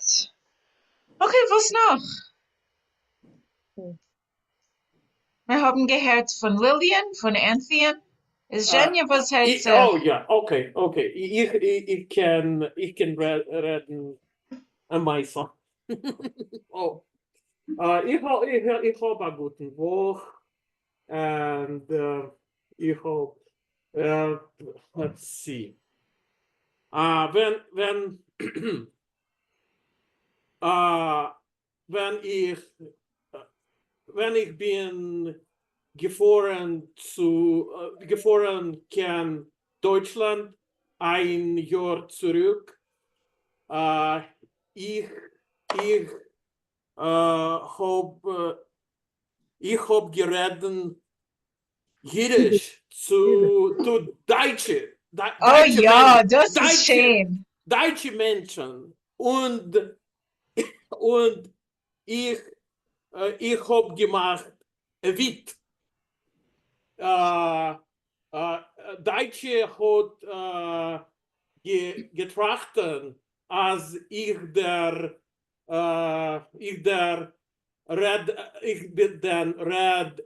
גוט. Okay, וואס נאך? מיר האבן געהערט פון ליליאן, פון ענטיאן. איז זשעניא וואס הערט זיך? Oh יא, okay, okay. איך קען, איך קען רעדן א מעשה. איך האב א גוטן וואך, and איך האב, let's see. ווען, ווען, ווען איך, ווען איך בין געפארן צו, געפארן קיין דויטשלאנד איין יאר צוריק, איך, איך האב, איך האב גערעדן אידיש צו דייטשע, אוי יא, דאס איז שיין. דייטשע מענטשן, און און איך איך האב געמאכט א וויץ. דייטשע האט געטראכטן אז איך דער איך דער רעד איך דען רעד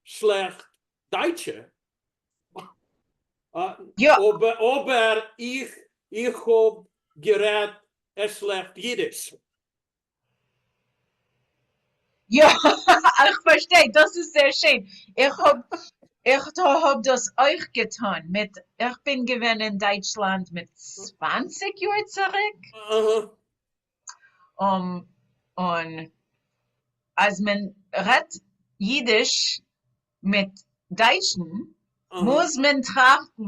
שלעכט דייטשע. יא. אבער איך איך האב גערעדט שלעכט אידיש. יא, איך פארשטיי, דאס איז זייער שיין. איך האב איך האב דאס אויך געטון מיט, איך בין געווען אין דייטשלאנד מיט 20 יאר צוריק. און אז מען רעדט אידיש מיט דייטשן, מוז מען טראכטן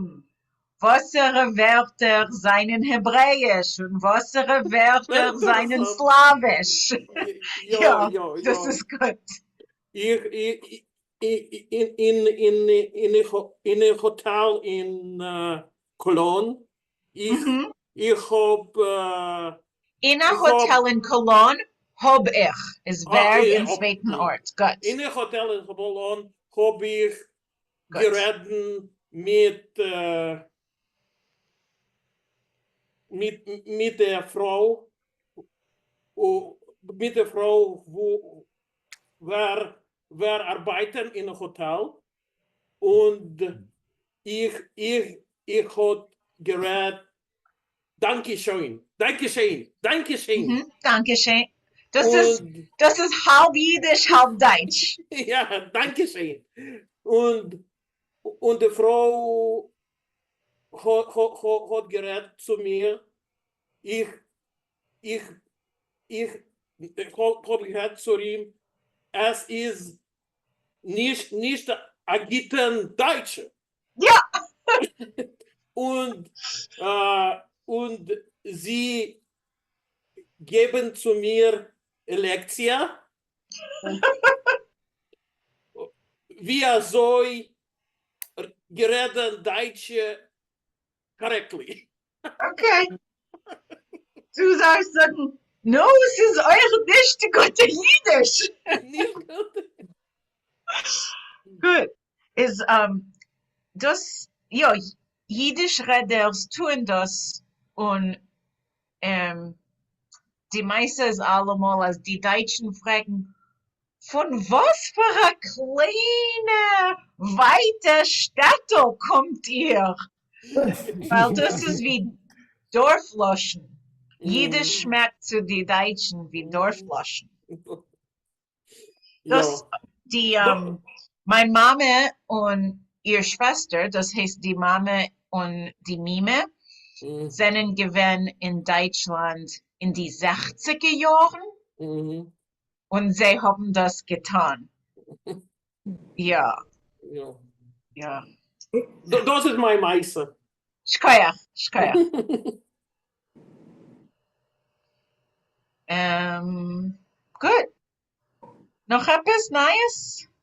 וואסערע ווערטער זענען העברעאיש און וואסערע ווערטער זענען סלאוויש. יא, דאס איז גוט. איך, אין אין א האטעל אין קאלאן, איך איך האב אין א האטעל אין קאלאן האב איך, איז verb אין צווייטן ארט. גוט. אין א האטעל אין קאלאן האב איך גערעדן מיט מיט מיט דער פרוי, מיט דער פרוי וואו ווער ווער ארבייטען אין א האטעל, און איך איך איך האט גערעדט danke schön, danke schön, danke schön. Danke schön. דאס איז, דאס איז האלב אידיש האלב דייטש. יא, danke schön. און און די פרוי האט גערעדט צו מיר, איך איך איך האב גערעדט צו אים, עס איז נישט נישט א גוטן דייטש. יא! און און זי געבן צו מיר לעקציע ווי אזוי גערעדן דייטש correctly. Okay. דו זאלסט זאגן, נו, ס'איז אויך נישט גוטע אידיש. נישט גוט. גוט. איז דאס, יא, אידיש רעדערס טוען דאס, און די מעשה איז אלעמאל אז די דייטשן פרעגן, פון וואס פאר א קליינע ווייטע שטעטל קומט איר? ווייל דאס איז ווי דארף לשון, אידיש שמעקט צו די דייטשן ווי דארף לשון. דאס די מיין מאמע און איר שוועסטער, דאס הייסט די מאמע און די מימע, זענען געווען אין דייטשלאנד אין די זעכציגע יארן, און זיי האבן דאס געטאן. יא. יא. דאס איז מיין מעשה. שכוח, שכוח. גוט. נאך עפעס נייעס?